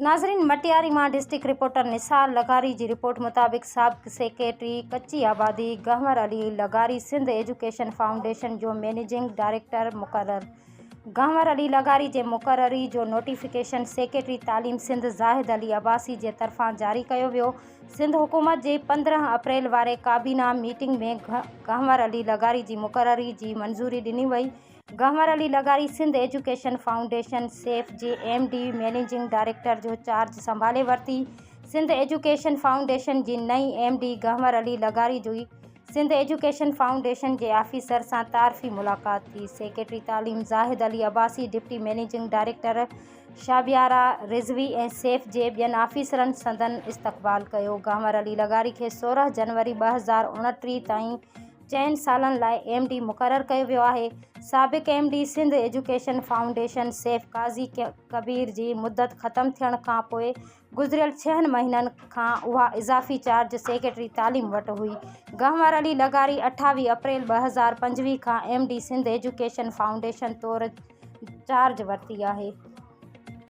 ناظرين مٽياري مان district reporter Nisar لغاري جي رپورٽ مطابق سابق سيڪريٽري ڪچي آبادي گهنور علي لغاري سنڌ ايجوڪيشن فائونڊيشن جو مئنيجنگ ڊائريڪٽر مقرر گهنور علي لغاري جي مقرري جو نوٽيفڪيشن سيڪريٽري تعليم سنڌ زاهد علي عباسي جي طرفان جاري ڪيو ويو سنڌ حڪومت جي 15 اپريل واري ڪابينا ميٽنگ ۾ گهنور علي لغاري جي مقرري جي منظوري ڏني وئي گهنور علي لغاري سنڌ ايجوڪيشن فائونڊيشن، سيف، جي ايم ڊي، مئنيجنگ ڊائريڪٽر، جو چارج سنڀالي ورتي. سنڌ ايجوڪيشن فائونڊيشن جي نئين ايم ڊي گهنور علي لغاري جي سنڌ ايجوڪيشن فائونڊيشن جي آفيسر سان تعارفي ملاقات ٿي. سيڪريٽري تعليم Zahid Ali Abbasi, deputy managing director Shabiara Rizvi ۽ SAEF جي ٻين آفيسرن سندن استقبال ڪيو. گهنور علي لغاري کي 16 جنوري 2029 تائين چئن سالن لاء ايم ڊي مقرر ڪيو ويو آهي. سابق M D Sindh education foundation SAEF Qazi Kabir جي مدت ختم ٿيڻ کان پوء گذريل ڇهن مهينن کان اها اضافي چارج سيڪريٽري تعليم وٽ هئي. گهنور علي لغاري 28 اپريل 2025 کان M D Sindh education foundation طور چارج ورتي آهي.